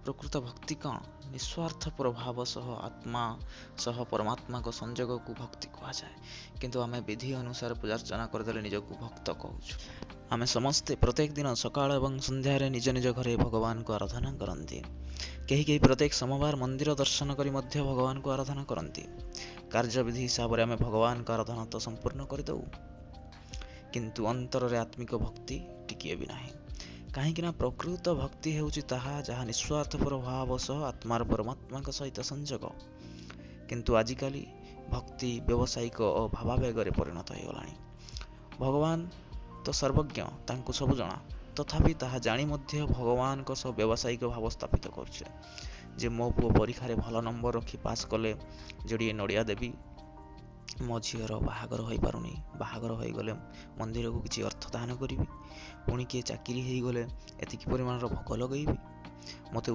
ପ୍ରକୃତ ଭକ୍ତି କ'ଣ? ନିସ୍ୱାର୍ଥପର ଭାବ ସହ ଆତ୍ମା ସହ ପରମାତ୍ମାଙ୍କ ସଂଯୋଗକୁ ଭକ୍ତି କୁହାଯାଏ। କିନ୍ତୁ ଆମେ ବିଧି ଅନୁସାରେ ପୂଜାର୍ଚ୍ଚନା କରିଦେଲେ ନିଜକୁ ଭକ୍ତ କହୁଛୁ। ଆମେ ସମସ୍ତେ ପ୍ରତ୍ୟେକ ଦିନ ସକାଳ ଏବଂ ସନ୍ଧ୍ୟାରେ ନିଜ ନିଜ ଘରେ ଭଗବାନଙ୍କୁ ଆରାଧନା କରନ୍ତି। କେହି କେହି ପ୍ରତ୍ୟେକ ସୋମବାର ମନ୍ଦିର ଦର୍ଶନ କରି ମଧ୍ୟ ଭଗବାନଙ୍କୁ ଆରାଧନା କରନ୍ତି। କାର୍ଯ୍ୟବିଧି ହିସାବରେ ଆମେ ଭଗବାନଙ୍କ ଆରାଧନା ତ ସମ୍ପୂର୍ଣ୍ଣ କରିଦେଉ, କିନ୍ତୁ ଅନ୍ତରରେ ଆତ୍ମିକ ଭକ୍ତି ଟିକିଏ ବି ନାହିଁ। କାହିଁକିନା ପ୍ରକୃତ ଭକ୍ତି ହେଉଛି ତାହା ଯାହା ନିସ୍ୱାର୍ଥପର ଭାବ ସହ ଆତ୍ମାର ପରମାତ୍ମାଙ୍କ ସହିତ ସଂଯୋଗ। କିନ୍ତୁ ଆଜିକାଲି ଭକ୍ତି ବ୍ୟବସାୟିକ ଓ ଭାବାବେଗରେ ପରିଣତ ହୋଇଗଲାଣି। ଭଗବାନ ତ ସର୍ବଜ୍ଞ, ତାଙ୍କୁ ସବୁ ଜଣା, ତଥାପି ତାହା ଜାଣି ମଧ୍ୟ ଭଗବାନଙ୍କ ସହ ବ୍ୟବସାୟିକ ଭାବ ସ୍ଥାପିତ କରୁଛେ ଯେ ମୋ ପୁଅ ପରୀକ୍ଷାରେ ଭଲ ନମ୍ବର ରଖି ପାସ୍ କଲେ ଯୋଡ଼ିଏ ନଡ଼ିଆ ଦେବି, ମୋ ଝିଅର ବାହାଘର ହୋଇପାରୁନି, ବାହାଘର ହୋଇଗଲେ ମନ୍ଦିରକୁ କିଛି ଅର୍ଥ ଦାନ କରିବି, ପୁଣି କିଏ ଚାକିରି ହେଇଗଲେ ଏତିକି ପରିମାଣର ଭୋଗ ଲଗେଇବି, ମୋତେ